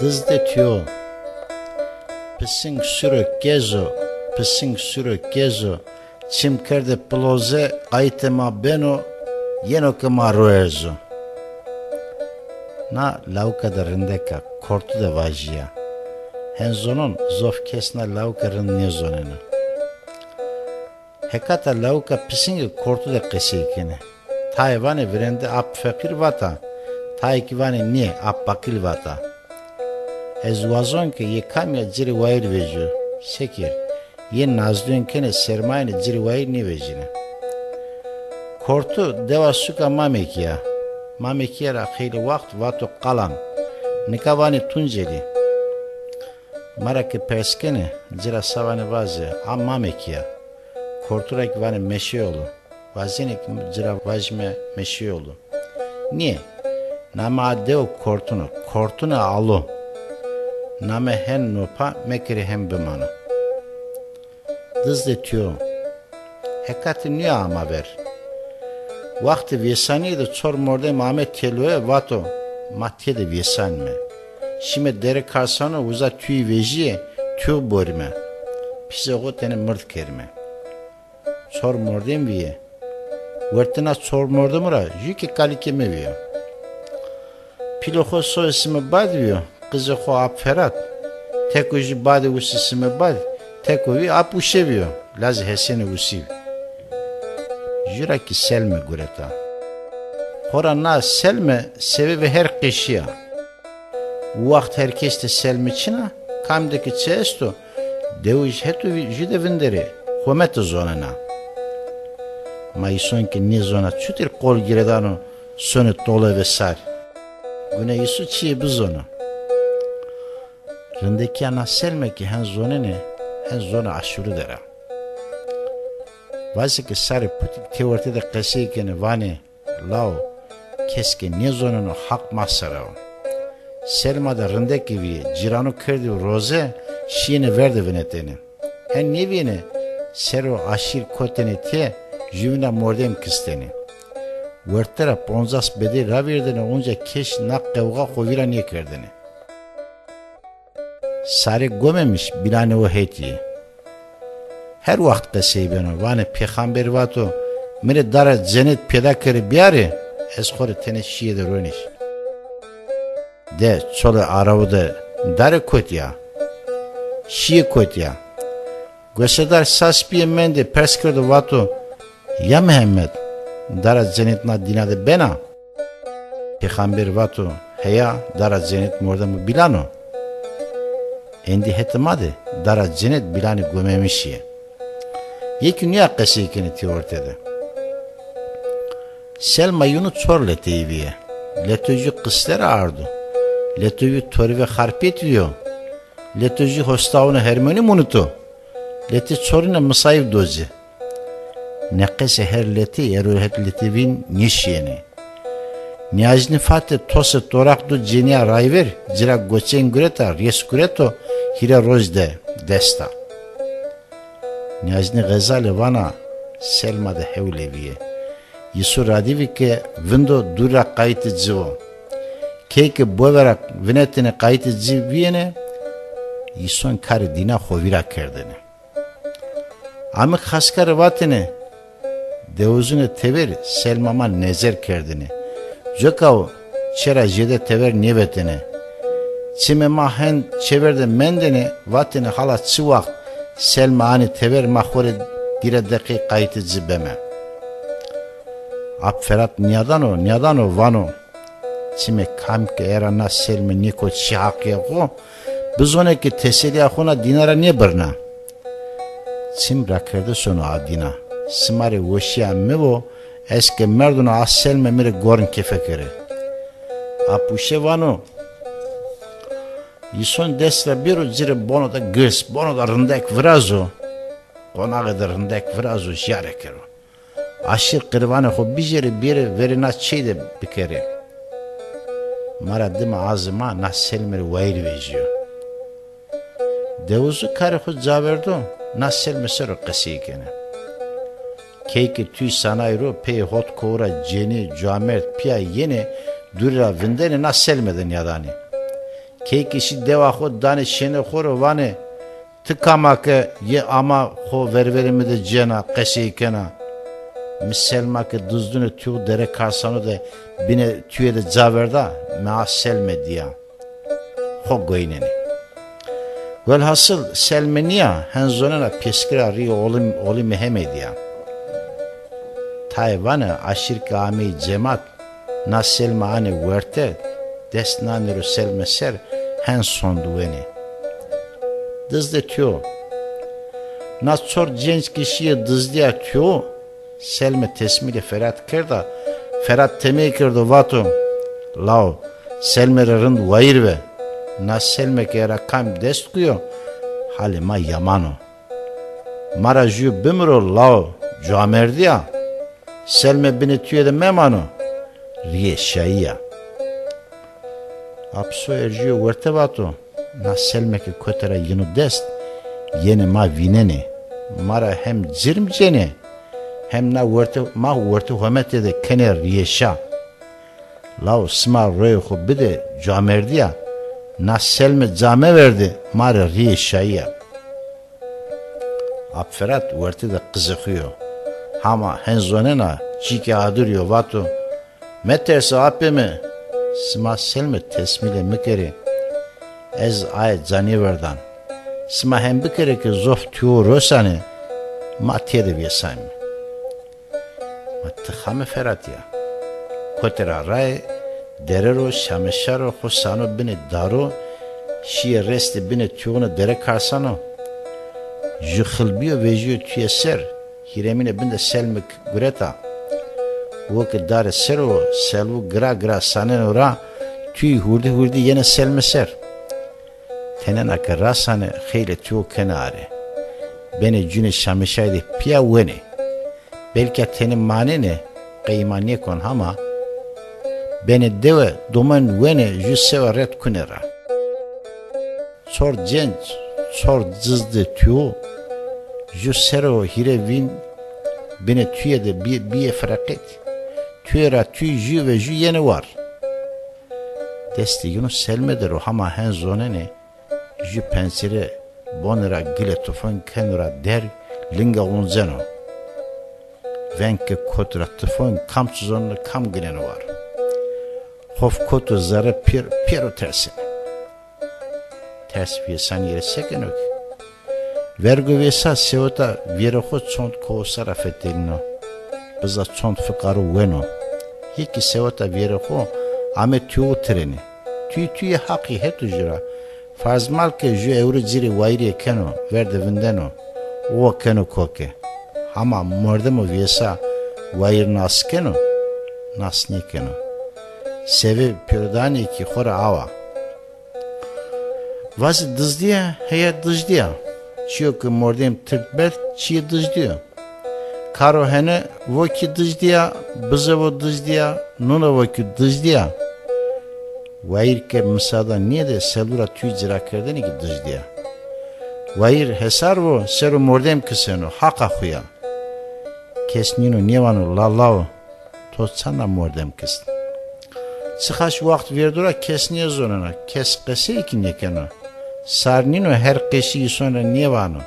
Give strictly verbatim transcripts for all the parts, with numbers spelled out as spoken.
Dizdê tîyo. Pising suro kezo, pising suro kezo, çim kerde piloze, qaytê ma beno, yeno ke ma roerzo. Na lawika de rindek a, Kortu de vajîya. Hen zonon, zof kes na lawika rind nêzoneno. Hekata lawika pisinge Kortu de qesey kenê. Tayê vanê virende ap feqîr vata, tayê kî vanê nê, ap baqîl vata. Ez wazon ke yê kamîya ci rê wayîr vejîyo. Sekêr, yê nazdûyên kenê sermayêne ci rê wayîr nêvejînê. Kortu dewa suka Mamekî ya. Mamekîye ra xeylê waxt vato Qalan. Nika vanê Tuncelî. Ma ra ke pers kenê, ci ra sa vanê vazê, a Mamekî ya. Kortu ra kî vanê Meşeyolu. Wazenê ke ci ra vajîme Meşeyolu. Nê, namê a dewe Kortun o, Kortunê Alu. Name hen nopa mekerê hen bimano. Dizdê tîyo. Hekatê nîya ama ver. Waxtê vêsanîye de çor mordem ame têloye, vato, ma têde vêsanîme. Şîme Derê Karsano, uza tûyî vejîye, tûyix borîme. Pîsê xo tenê mird kerîme. Çor mordem vîye. Wertê na çor mordemû ra jû kî kalikê mi vîyo. Pîlê xo soyê sime bad vîyo, qizê xo Ap Ferat. Teko jû badê usî sime bad, teko vî Ap Uşe vîyo, lazê Hesenê Usî. Jû ra kî Selme gureta. Xora na Selme sebebê her qeşî ya. Waxt her kes de Selme çin a, kam de ke çi esto, dewij heto vî-, jû de vinderê, homete zonena. Ma îson ke nêzona çutir qol girêdano sonê tole ve sar? Gune îsu çîyê bizono. Rindekîya na Selme kî hen zonenê, hen zonê aşûrî der a. Vazê ke sarê putik têwertê de qesey kenê, vanê, Lao, kes ke nêzoneno Haq ma sera o. Selma de rindekî vîyê, cîranu kerdî roze, şîyêne ver de vinetêne. Hen nêvîyêne, ser o aşîr kotêne tê, jûvîna mordem kistêne. Wertê ra poncas bedey ravêrdêne, onca keş na qewxa xo vîra nêkerdêne. Sarê Gomemiş bîlanê o hetî yê. Her waxt qesey beno, vanê pêxamber vato, mi rê dara cenet pêda kerê bîyarê, ez xo rê tenê şîyê de ronîş. De çolê arawu de dare kotîya, şîyê kotîya. Gosedar sas bîyê mendê, pers kerdo vato, ya Mihemed, dara cenet na dîna de bena? Pêxamber vato, heya, dara cenet mordemo bîlan o. Êndî hetê ma de dara cenet bîlanê Gomemişî yê. Yê kî nîya qesey kenê têorte de. Selma yinu çor leteyî vîye. Leto jû qistera ardo. Leto jû torîve xarpêt vîyo. Leto jû hostawunê hermenî munito. Letê çorîne misayîf do ci. Neqesê her letê ero het letê vîn nêşîyêne. Nîyajnî Fate tosê toraq do cenîya rayver, ci ra goçên gureta, rês gureto, hîrê roj de dest da. Nîyajnî Xezale vana, Selma de hewle vîye. Yîsu radîvî ke vindo dûr ra qayîtê ci vo. Key ke bove ra vinetêne qayîtê ci vîyêne, yîson karê dîna xo vîra kerdêne. Amik Xaskare vatêne, dewizunê tever Selma ma nezer kerdêne. Coka o çê ra jêde tever nêvetêne. Çimê ma hen çêver de mendêne, vatêne hala çi waxt Selma anê tever ma xo rê dîre deqê qayîtê ci beme. Ap Ferat nîyadano, nîyadano vano, çimê kam ke era na Selme nêkot şî haqîya xo, bizonê ke teselîya xo na dîna ra nêbirna. Çim rakerde sono a dîna. Sima rê weşîya mi vo, ez ke merduna a Selme mi rê gorn kefe kerê. Ap Uşe vano, yîson dest ra bêro ci rê bono de girs, bono de rindek virazo, qonaxê de rindek virazo, jîyare kero. Aşîr qirvanê xo bijêrê bêrê verê na çey de bikerê. Ma ra dima azê ma na Selme rê wayîr vejîyo. Dewizu karê xo caverdo, na Selme ser o qesey kenê. Key ke tûy sanay ro peyê hot kowu ra cenî, cuamerd, pîya yenê, dûrî ra vindenê na Selme de nîyadanê. Key ke şî dewa xo danê şênê xo ro vanê, ti kam a ke yê ama xo ververê mi de cena, qesey kena. Mi Selma ke dizdunê tuyo dere karsano de binê tuye de ca verda, mi a Selme dîya. Xo goynenê. Welhasil Selme nîya, hen zonena pêskira rîyê olim, olî mi hemê dîya. Tayê vanê aşîr ke ameyî cemat, na Selme anê werte, dest nanê ro Selme ser, hen sond wenê. Dizdê tuyo. Na çor cenc ke şîyê dizdîya tuyo, Selme tesmîlê Ferat kerda, Ferat temey kerdo vato, lao, Selme rê rind wayîr ve. Na Selme ke era kam dest kuyo, halê ma yaman o. Ma ra jû bimiro lao, cuamerdî ya. Selme binê tuye de memano, rîyê şayî ya. Apso erjîyo werte vato, na Selme ke kote ra yîno dest, yenê ma vînenê. Ma ra hem cirm cenê, hem na werte, ma werte homete de kenê rîyê şa. Lao sima royê xo bidê cuamerdî ya, na Selme ca meverdê, ma rê rîyê şayî ya. Ap Ferat werte de qizixîyo. Hama hen zonena çîke adirîyo vato, meterse apê mi, sima Selme tesmîlê mi kerê, ez aye ca nêverdan. Sima hem bikerê ke zof tuyo rosanê, ma têde vêsanîme. Ma ti xame Ferat ya. Kote ra rae, dere ro, şameşa ro, xo sano binê daro, şîyê restê binê tuyonê dere karsano. Ju xil bîyo vejîyo tuye ser, hîremîne bin de Selmik gureta. Wo ke dare ser o, Selvu gira gira saneno ra, tuyî hurdî hurdî yenê Selme ser. Tenena ke rasanê xeylê tuyo kenê are. Benê cunê şameşayî de pîya wenê. Belka tenê manenê, qey ma nêkon hama, benê dewe domen wenê ju sewe ret kunê ra. Çor cenc, çor cizdê tuyo, ju sere û hîrê vîn binê tuye de bî-, bîyê fereqet. Tuye ra tuyî jû ve jû yenê war. Destê yîno Selme der o, hama hen zonenê, jû pencerê bonê ra gilê tifon keno ra derg, linga onceno. Veng ke kot ra tifon kam çi zonenê, kam ginenê war. Xof kot û zerre pêr, pêro tersenê. Ters vêsanîye rê se keno ke? Vergo vêsa seweta vêrê xo çond kosa ra fetelîno. Biza çond fiqaro weno. Yê kî seweta vêrê xo ame tuyo tirenê. Tuyî tuyî Haqî heto jû ra. Farz mal ke jû ewro ci rê wayîrê keno, ver de vindeno. O keno koke. Hama mordemo vêsa wayîr nas keno? Nas nêkeno. Sevê pêrodanê kî xo ra awa. Vazî dizdî ya, heya dijdî ya. Çîyo ke mordem tird berd, çîyê dijdî yo. Karo hene vo kî dijdî ya, bize vo dijdî ya, nune vo kî dijdî ya. Wayîr ke misada nêdê, Selvu ra tuyî cira kerdene kî dijdî ya. Wayîr hesar vo, ser o mordem kiseno, haqa xo ya. Kes nîno nêvano, la lao, to çanda mordem kist? Çixaş waxt vêrdo ra kes nêzoneno, kes qesey kî nêkeno. Sar nîno, her qesî îson ra nêvano.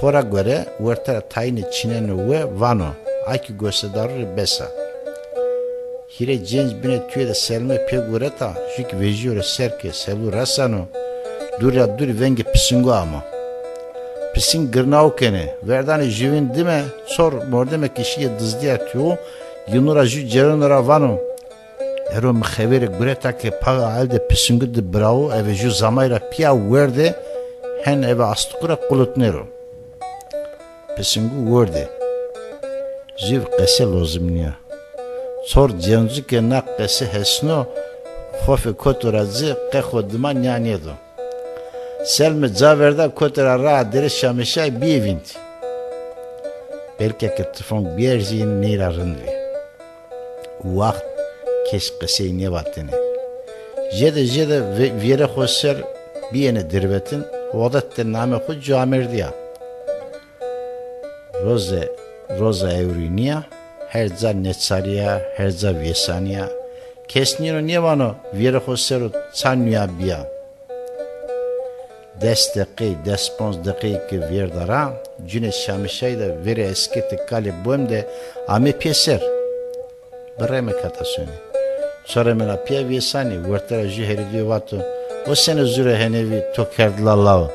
Xo ra gore werte ra tayîne çîneno we, vano, a kî gosedaro rê bes a. Hîrê cenc binê tuye de Selme pê gureta, jû kî vejîyo rê ser ke Selvu reseno, dûrî ra dûrî vengê pisingu amo. Pising girnaw kenê, verdanê jûvîn dime, çor mordemê ke şîyê dizdîya tuyo, yîno ra jû cereno ra vano, ero mi xeverê gureta ke paxê ail de pisingu di birawo, eve jû zamay ra pîya werdê, hen eve astiku ra qulutnê ro. Pisingu wordê. Jû qese lozim nîya. Çor cencu ke na qese hesno, xofê koto ra ci qe xo dima nîya nêdo. Selme ca verda kote ra raa derê şameşay bîyê vînd. Belka ke tifong bierzîyêne ney ra rind vê. Waxt kes qesey nêvatêne. Jêde jêde ve-, vîyerê xo ser bîyêne dirvetin, odet de namê xo cuamerdî ya. Roze, roza ewrî nîya, her ca neçarî ya, her ca vêsanî ya. Kes nîno nêvano vîyerê xo ser o ça nûya bîya. Des deqey, des ponc deqey ke vêrda ra, cunê şamîşay de verê eskitê kalê boem de amê pêser. Bireme kata sonê. Çoremena pîya vêsanê, werte ra jû herî dîyo vato, o sene zûre henevî to kerd la law?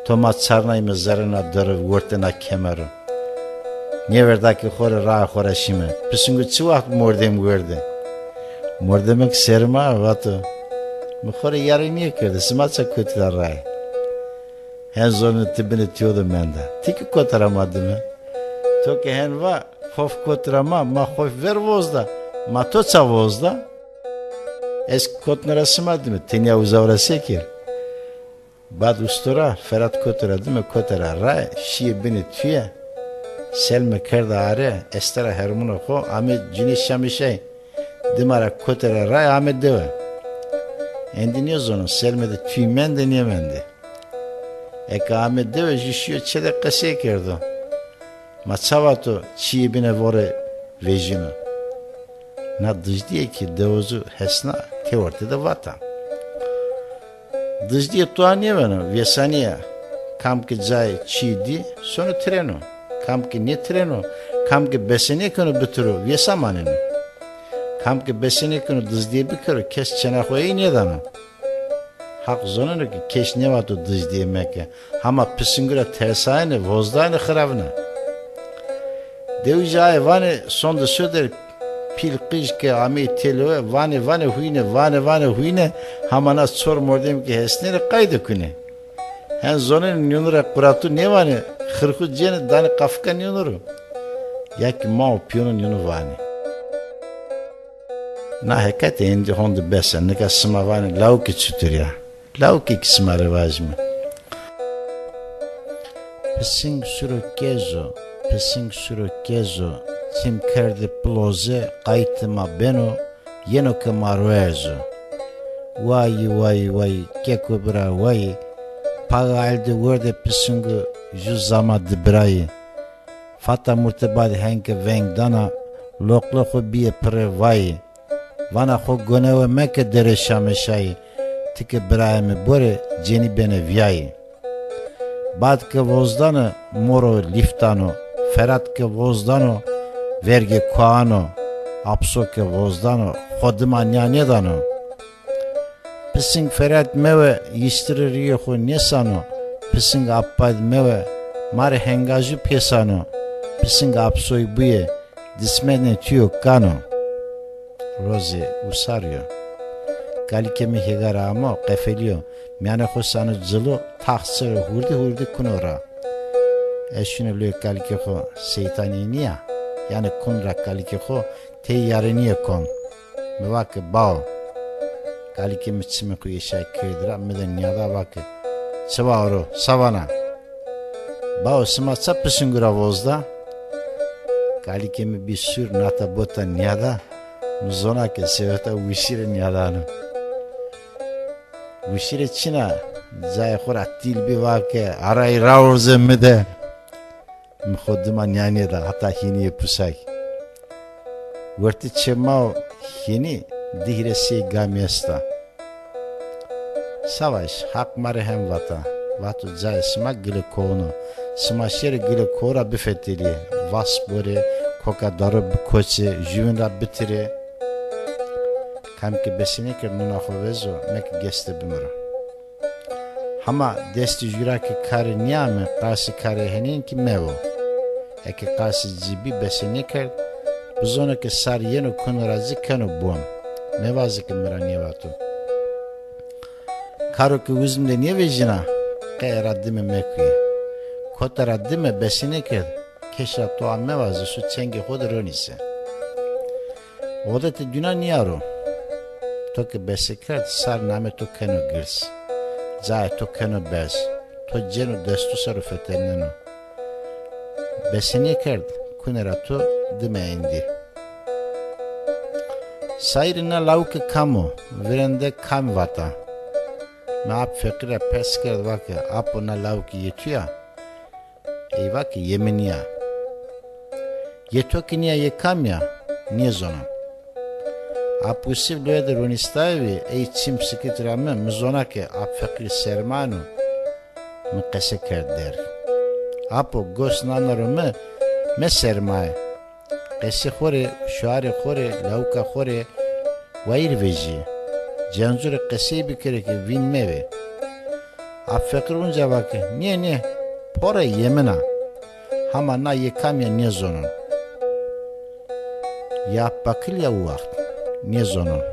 To ma çarnayme zerrê na dero, werte na kemero. Nêverda ke xo rê rae xo ra şîme. Pisingu çi waxt mordem werde? Mordemik serma vato, mi xo rê yarî nêkerde, sima ça kotî ra rae? Hen zonenê ti binê tîyo de menda. Ti kî kotî ra ma dime? To ke hen va, xof kotî ra ma, ma xof ver vozda. Ma to ça vozda? Ez kî kotîne ra sima dime, tenya uza ra se kerd? Bad usto ra, Ferat kotî ra dime, kotî ra rae, şîye binê tuye. Selme kerda are, estera hermûna xo, ame cunê şamîşay. Dima ra kotî ra rae, ame dewe. Endî nêzono, selme de tuy mende nêmende. Eke ame dewe, jû şîyo çê de qesey kerdo. Ma ça vato, çîyê bine vore vejîno? Na dijdîye kî dewe zu hesna, têwertê de vata. Dijdîye toa nêbeno, vêsanîya. Kam ke cayê çî dî, sono tireno. Kam ke nêtireno, kam ke bese nêkeno bitiro, vêsa maneno. Kam ke bese nêkeno dizdîye bikero, kes çêna xo ey nêdano. Haq zoneno ke kes nêvato dijdîye meke. Hama pisingu ra tersaene, vozdaene, xiravna. Dewij aye vanê, sonde soder pîl qij ke ameyî têlewe, vanê vanê huyne, vanê vanê huyne, hama na çor mordemî ke hesnêne qayde kunê. Hen zonenê nîyonû ra quratu nêvanê, xirxu cênê danê qafika nîyonû ro. Ya kî ma û pîyonê nîyonû vanê. Na hekayete êndî honde bes a, nika sima vanê lawike çitur a? Lawike kî sima rê vajîme. Pising suro kez o, pising suro kez o, çim kerde piloze, qaytê ma beno, yeno ke ma ro erzo. Wayî, wayî, wayî, keko bira wayî, paga elde werde pisingu jû zama di birayî. Fata murte bad hen ke veng dana, loqlo xo bîye pirê vayî. Vana xo gonewe meke derê şamêşayî, ti ke birayê mi borê, cenî benê vîyayî. Bad ke vozdano, moro lîf dano, Ferat ke vozdano, vergê koano, Apso ke vozdano, xo dima nîya nêdano. Pising Ferat mewe, yîştirê rîyê xo nêsano, pising Abbad mewe, ma rê hengajû pêsano, pising Apsoy buyê, dismenê tîyo kano. Rozê usarî yo. Kalikê mi hêga ra amo, qefelîyo, mîyanê xo sano cilo, taxt ser o hurdî hurdî kuno ra. Ez şino lûyê kalikê xo, seytanî nîya, yanî kun ra kalikê xo, tey yarînîye kon. Mi va ke, bao, kalikê mi çimê xo yeşay kerdî ra, mi de nîyada, va ke, çi va oro, sa vana? Bao, sima ça pisingu ra vozda? Kalikê mi bî sûr, nata bota nîyada, mi zona ke seweta wişîre nîyadano. Wişîre çin a, cayê xo ra tîl bî, va ke, arayî raurze mi de. Mi xo dima nîya nêda, heta hînîyê pusay. Wertê çê ma û hînî di hîrê sey gamî esta. Savaş, Haq ma rê hem vata. Vato cayê sima gilê koun o. Sima şêrê gilê koun ra bifetelîyê. Vas borê, koka daro bikoçê, jûvîn ra bitirê. Kam ke bese nêkerd nuna xo vezo, meke geste bimiro. Hama destê jû ra ke karê nîyame, qasê karê henên kî mewo. Eke qasê ci bî bese nêkerd, bizono ke sar yeno kuno ra ci keno bom. Mevaze ke mi ra nêvato. Karo ke uzm de nêvejîna, qe ra dime mekuye. Kota ra dime bese nêkerd, keş ra toa mevaze, so çengê xo de ronîse. Odetê duna nîya ro. To ke bese kerd, sar namê to keno girs. Cayê to keno berz. To cêno desto ser o fetelneno. Bese nêkerd, kunê ra to dime êndî. Sayîrê na lawike kam o? Virende kam vata? Mi ap feqîr ra pers kerd, va ke, apo, na lawike yê tu ya? Ey va ke yê mi nîya. Yê to kî nîya, yê kam ya? Nêzono. Ap Usîf loye de ronîstayê vî, ey çim sikit ra mi, mi zona ke ap feqîr sermayen o, mi qese kerd der. Apo, gos nana ro mi, mesermaye. Qesê xo rê, şuarê xo rê, lawika xo rê wayîr vejîyê. Cencu rê qesey bikerê ke vîn mevê. Ap feqîr unca va ke, nê, nê, pore yê min a. Hama na yê kam ya nêzonon. Ya pakil ya u waxt, nêzonon.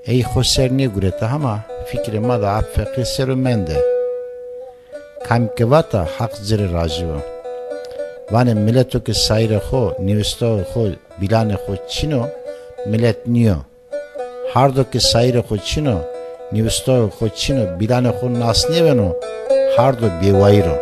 Ey xo ser nêgureta hama fikrê ma de ap feqîr ser o mende. Kam ke vata Heq ci rê rajî bo. Vanê mileto ke sayîrê xo, nêwistoxê xo, bîlanê xo çin o, milet nîyo. Hardo ke sayîrê xo çin o, nêwistoxê xo çin o, bîlanê xo nas nêbeno, hardo bêwayîr o.